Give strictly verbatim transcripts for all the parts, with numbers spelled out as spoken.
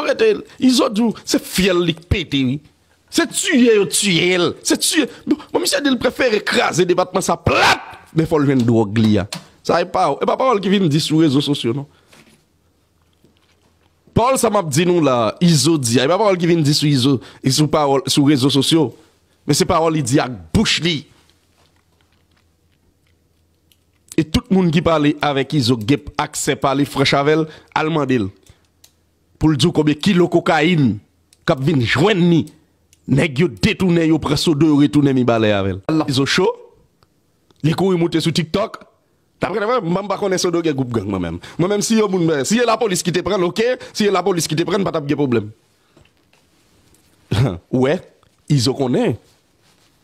Arete l. Izo di w, se fyèl li k pete, wi. Se tiye yo tiye l. Se tiye. Bon, bon, misye di l prefere kraze depatman sa plat, men fò l jwenn dwòg li a. Sa e pa, e pa pawòl ki vin di sou rezo sosyo, non. Pawòl sa m ap di nou la, Izo di a, e pa pawòl ki vin di sou Izo, e sou pawòl, sou rezo sosyo. Men se pawòl li di ak bouch li. E tout moun ki pale avèk Izo, k gen aksè pale franch avè l, al mande l. Pou l di w konbyen kilo kokayin k ap vin jwenn li. Nèg yo detounen, yo pran Sodo, yo retounen Mibalè avè l. Izo cho, li kouri moute sou TikTok. Daprè mwen, mwen pa konnen Sodo gen gwoup gang mwen menm. Mwen menm, si yon moun, si e lapolis ki te pran l, oke, si e lapolis ki te pran l, pa t ap gen pwoblèm. Ou wè, Izo konnen.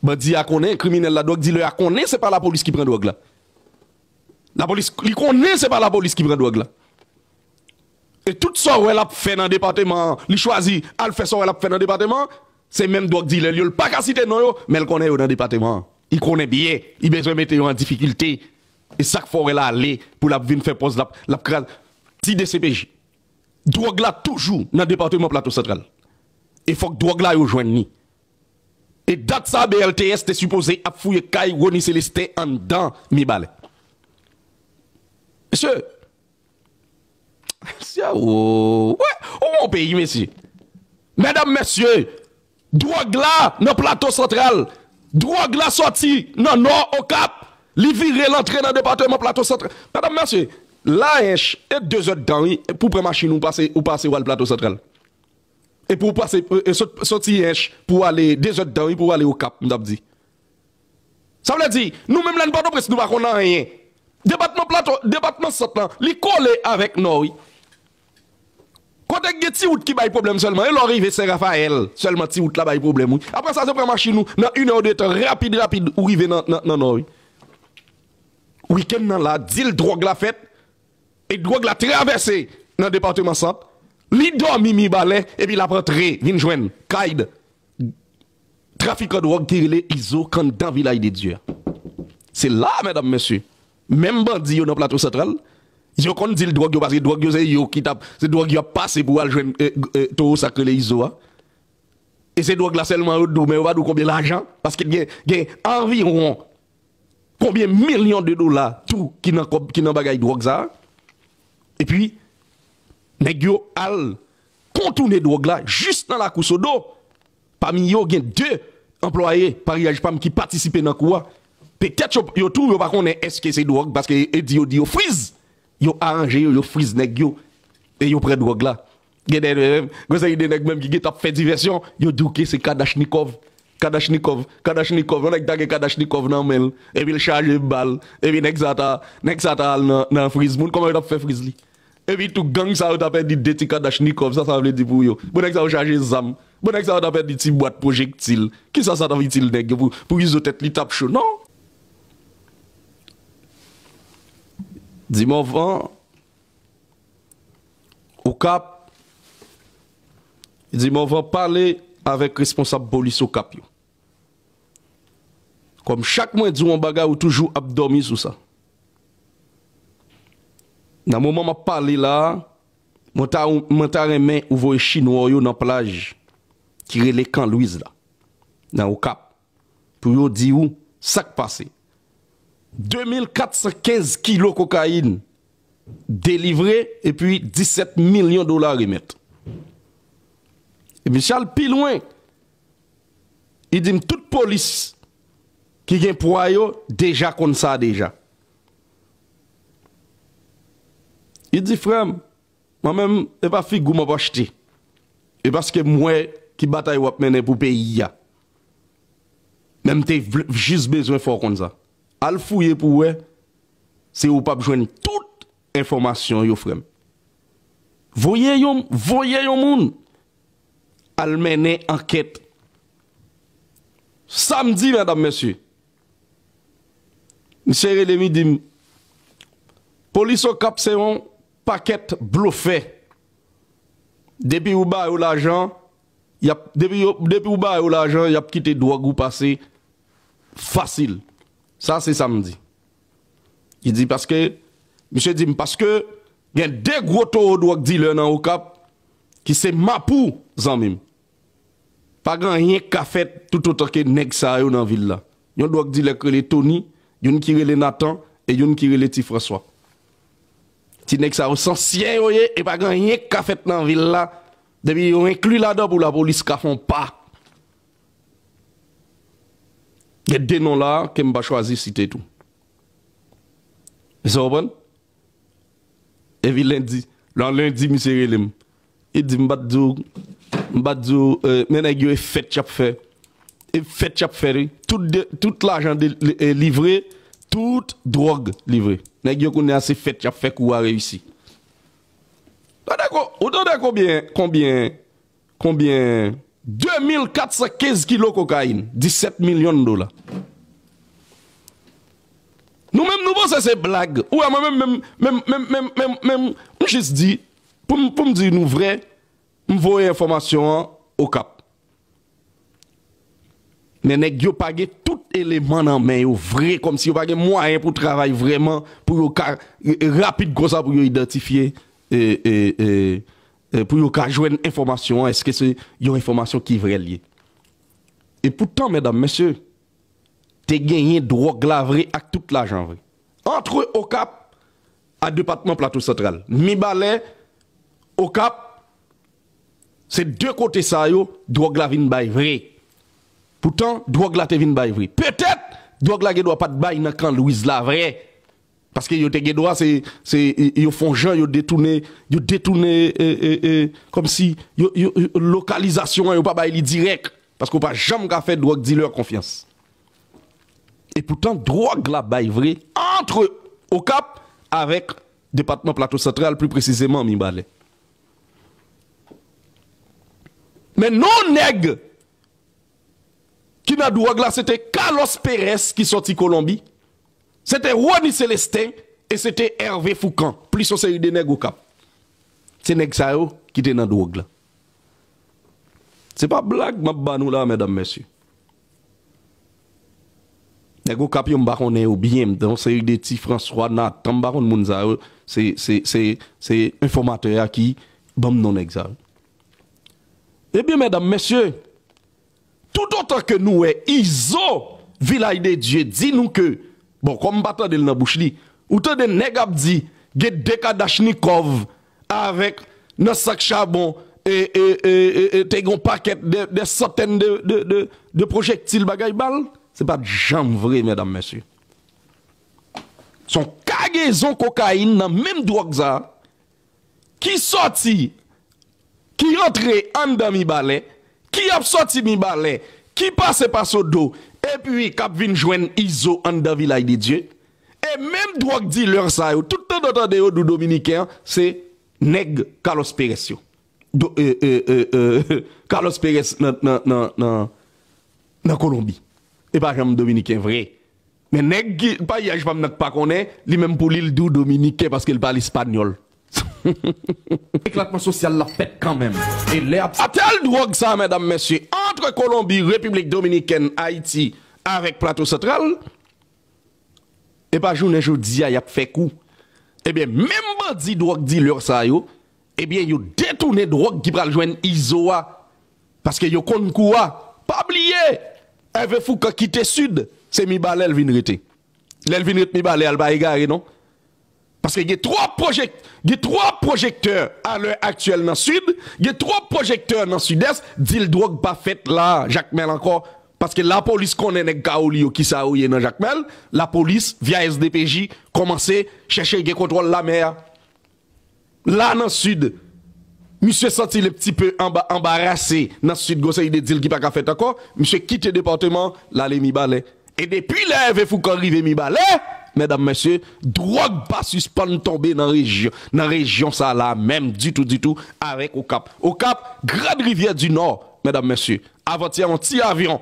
Bandi a konnen, kriminèl la, dwòg dilè a konnen se pa lapolis ki pran dwòg la. Lapolis, li konnen se pa lapolis ki pran dwòg la. E tout sa w wè l ap fè nan depatman an, li chwazi al fè sa w wè l ap fè nan depatman an, se menm dwòg dilè l yo, l pa ka site non yo, men l konnen yo nan depatman an. Li konnen byen, li bezwen mete yo an difikilte. E sa k fè w wè l ale pou l ap vin fè pòz, l ap, l ap kraze. Ti D C P J. Dwòg la toujou nan depatman Plato Santral. E fòk dwòg la yo jwenn li. E dat sa, B L T S te sipoze ap fouye kay Rony Célestin anndan Mibalè. Mesye, mesye, o, wè, ou gon peyi, mesye. Medam, mesye, dwòg la nan Plato Santral, dwòg la sòti nan Nò Okap, li vire l antre nan depatman Plato Santral. Medam, mesye, la ench, e de zè d tan, wi, pou pran machin ou pase, ou pase w al Plato Santral. Epi w pase, e, e, sot-, soti Ench pou w ale, de zè d tan, wi, pou w ale Okap, m t ap di. Sa vle di, nou menm lè n Pòtoprens, nou pa konn anyen. Depatman Plato, depatman Sant lan, li kole avèk Nò, wi. Kote k gen ti wout ki bay pwoblèm sèlman, e lè w rive Sen Rafayèl, sèlman ti wout la bay pwoblèm, wi. Apre sa, se pran machin ou, nan inè de tan, rapid, rapid, ou rive nan, nan, nan Nò, wi. Wikenn nan la, dil dwòg la fèt, e dwòg la travèse nan depatman Sant, li dòmi Mibalè, epi l ap antre, vin jwenn kay trafikan dwòg ki rele Izo k anndan Vilaj de Dye a. Se la, medam, mesye, menm bandi yo nan Plato Santral, yo konn dil dwòg yo, paske dwòg yo se yo ki t ap, se dwòg yo ap pase pou al jwenn, e, e, towo sa k rele Izo a. E se dwòg la sèlman yo di w, men yo pa di w konbyen lajan, paske gen, gen anviwon konbyen milyon de dola tou ki nan kòb, ki nan bagay dwòg sa a. Epi, nèg yo al kontounen dwòg la jis nan lakou Sodo. Pami yo, gen de anplwaye Pariyaj Pam ki patisipe nan kou a. Petèt yo, yo tou, yo pa konnen èske se dwòg, paske e di yo di yo friz. Yo aranje yo, yo friz nèg yo. E yo pran dwòg la. Gen de, gen seri de nèg menm ki gentan ap fè divèsyon, yo di w ke se Kadachnikov. Kadachnikov, Kadachnikov, yon nèg ta gen Kadachnikov nan men l, epi l chaje bal, epi nèg sa ta, nèg sa ta al nan, nan friz moun, kòman yo t ap fè friz li? Epi tou gang sa yo ta pèdi de ti Kadachnikov, sa sa vle di pou yo? Bon, nèg sa yo chaje zam. Bon, nèg sa yo ta pèdi ti bwat pwojektil. Kisa sa t ap itil nèg yo pou, pou Izo tèt li t ap cho? Non. Di m anvan, Okap, di m anvan pale avèk responsab polis Okap yo. Kòm chak mwen di w yon bagay, ou toujou ap dòmi sou sa. Nan moman m ap pale la a, mwen ta, mwen ta renmen ou voye chinwa w yo nan plaj ki rele Kan Lwiz la, nan Okap, pou yo di w sa k pase. De mil kat san kenz kilo kokayin delivre, epi disèt milyon dola remèt. E misye al pi lwen. Li di m tout polis ki gen pwa yo deja konn sa deja. Li di, frè m, mwen menm, e pa figi w m ap achte. E paske m wè ki batay w ap mennen pou peyi a. Men m te vle, jis bezwen fè w konn sa. Al fouye pou w wè si ou p ap jwenn tout enfòmasyon yo, frè m. Voye yon, voye yon moun al mennen ankèt. Samdi, medam, mesye, misye rele m, li di m, polis Okap se yon pakèt blofè. Depi ou ba yo lajan, y ap, depi yo, depi ou ba yo lajan, y ap kite dwòg ou pase fasil. Sa se samdi. Li di paske, misye di m paske gen de gwo towo dwòg dilè nan Okap ki se Mapou, zanmi m. Pa gen anyen k ka fèt toutotan ke nèg sa yo nan vil la. Yon dwòg dilè k rele Tony, youn ki rele Nathan, e youn ki rele Ti François. Ti nèg sa yo sansyen yo ye, e pa gen anyen k ka fèt nan vil la, depi yo enkli ladan pou lapolis ka fè yon pa. Gen de non la ke m pa chwazi site tou. Sa w konprann? Epi lendi, nan lendi, misye rele m. Li di, "M pa t di w, m pa t di w, eh, men nèg yo e fèt y ap fè. E fèt y ap fè, wi. Tout, de, tout lajan de, li- eh, livre, tout dwòg livre. Nèg yo kounye a se fèt y ap fè kou a reyisi." Tande ko- ou tande konbyen, konbyen, konbyen? De mil kat san kenz kilo kokayin, disèt milyon dola. Nou menm, nou panse se blag. Ou wè, mwen menm, menm, menm, menm, menm, menm, menm, m jis di, pou m, pou m di nou vrè, m voye enfòmasyon an Okap. Men nèg yo pa gen tout eleman nan men yo vre, kòmsi yo pa gen mwayen pou travay vrèman, pou yo ka, e, e, rapid konsa pou yo idantifye, e, e, e, e, pou yo ka jwenn enfòmasyon an, èske se yon enfòmasyon ki vrè l ye. E poutan, medam, mesye, te genyen dwòg la vre ak tout lajan vre. Antre Okap a depatman Plato Santral. Mibalè, Okap, se de kote sa yo, dwòg la vin bay vre. Poutan, dwòg la te vin bay vre. Petèt, dwòg la gen dwa pa t bay nan kan Lwiz la vre. Paske yo te gen dwa, se, se, e, yo fè yon jan, yo detounen, yo detounen, e, e, e, kòmsi, yo, yo, yo- lokalizasyon an, yo pa bay li dirèk. Paske w pa janm ka fè dwòg dilè konfyans. E poutan, dwòg la bay vre antre Okap avèk depatman Plato Santral, pli presizeman Mibalè. Men non nèg ki nan dwòg la, se te Carlos Perez ki sòti Kolonbi, se te Rony Célestin, e se te Hervé Foucan, plis yon seri de nèg Okap. Se nèg sa yo ki te nan dwòg la. Se pa blag m ap ba nou la, medam, mesye. Nèg Okap yo, m pa konnen yo byen, m te yon seri de Ti François, Nathan, m pa konn moun sa yo, se, se, se, se enfòmatè a ki ban m non nèg sa yo. Ebyen, medam, mesye, toutotan ke nou wè Izo, Vilaj de Dye, di nou ke, bon, kòm m pa tande l nan bouch li, ou tande nèg ap di, gen de kalachnikòv avèk nan sak chabon, e, e, e, e, e, te gen yon pakèt de, de santèn de, de, de, de pwojektil bagay bal. Se pa t janm vre, medam, mesye. Se yon kagezon kokayin nan menm dwòg sa a, ki sòti, ki rantre anndan Mibalè, ki ap sòti Mibalè, ki pase pa Sodo, epi k ap vin jwenn Izo anndan Vilaj de Dye. E menm dwòg dilè sa yo, tout tan w tande yo di w Dominiken an, se nèg Carlos Perez yo. Do, e, e, e, e, Carlos Perez nan, nan, nan, nan, nan Kolonbi. E pa janm Dominiken vre. Men nèg ki, paysaj pa m nan k pa konnen, li menm pou li, l di w Dominiken paske l pale espanyòl. Eklatman sosyal la fèt kanmenm. E lè ap... Atèl dwòg sa, medam, mesye, antre Kolonbi, Repiblik Dominikèn, Ayiti, avèk Plato Santral, e pa jounen jodi a y ap fè kou. Ebyen, menm bandi dwòg dilè sa yo, ebyen, yo detounen dwòg ki pral jwenn Izo a. Paske yo konn kou a. Pa bliye, Hervé Foucan kite Sid, se Mibalè l vin rete. Lè l vin ret Mibalè a, l pa egare, non. Paske gen twòp pwojek-, gen twòp pwojektè alè aktyèl nan Sid, gen twòp pwojektè nan Sidès, dil dwòg pa fèt la, Jakmèl ankò. Paske lapolis konnen nèg Kawoli yo kisa yo ye nan Jakmèl, lapolis, via S D P J, kòmanse chèche gen kontwòl lamè a. La nan Sid, misye santi l un petit peu anba-, anbarase nan Sid, gon seri de dil ki pa ka fèt ankò, misye kite depatman, l ale Mibalè. E depi lè Hervé Foucan rive Mibalè, medam, mesye, dwòg pa sispann tonbe nan rejyon, nan rejyon sa la menm ditou, ditou, avèk Okap. Okap, Grand Rivière du Nord, medam, mesye, avantyè, yon ti avyon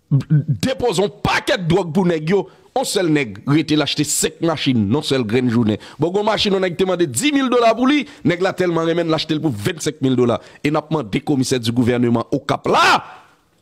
depoze yon pakèt dwòg pou nèg yo, yon sèl nèg rete l achte senk machin nan sèl grenn jounen. Bon, gon machin yon nèg te mande dis mil dola pou li, nèg la tèlman renmen l, l achte l pou vennsenk mil dola. E n ap mande komisè di gouvèneman Okap la,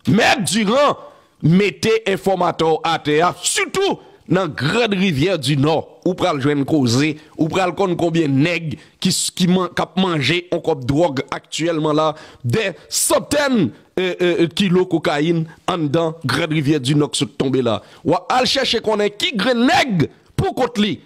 Mèt Durand, mete enfòmatè w atè a, sitou Nan Grand Rivière du Nord, ou pral jwenn koze, ou pral konn konbyen nèg ki, ki man, k ap manje yon kòb dwòg aktyèlman la, dè santèn e, e, e, kilo kokayin anndan Grand Rivière du Nord k sot tonbe la. W a al chèche konnen ki grenn nèg pou kont li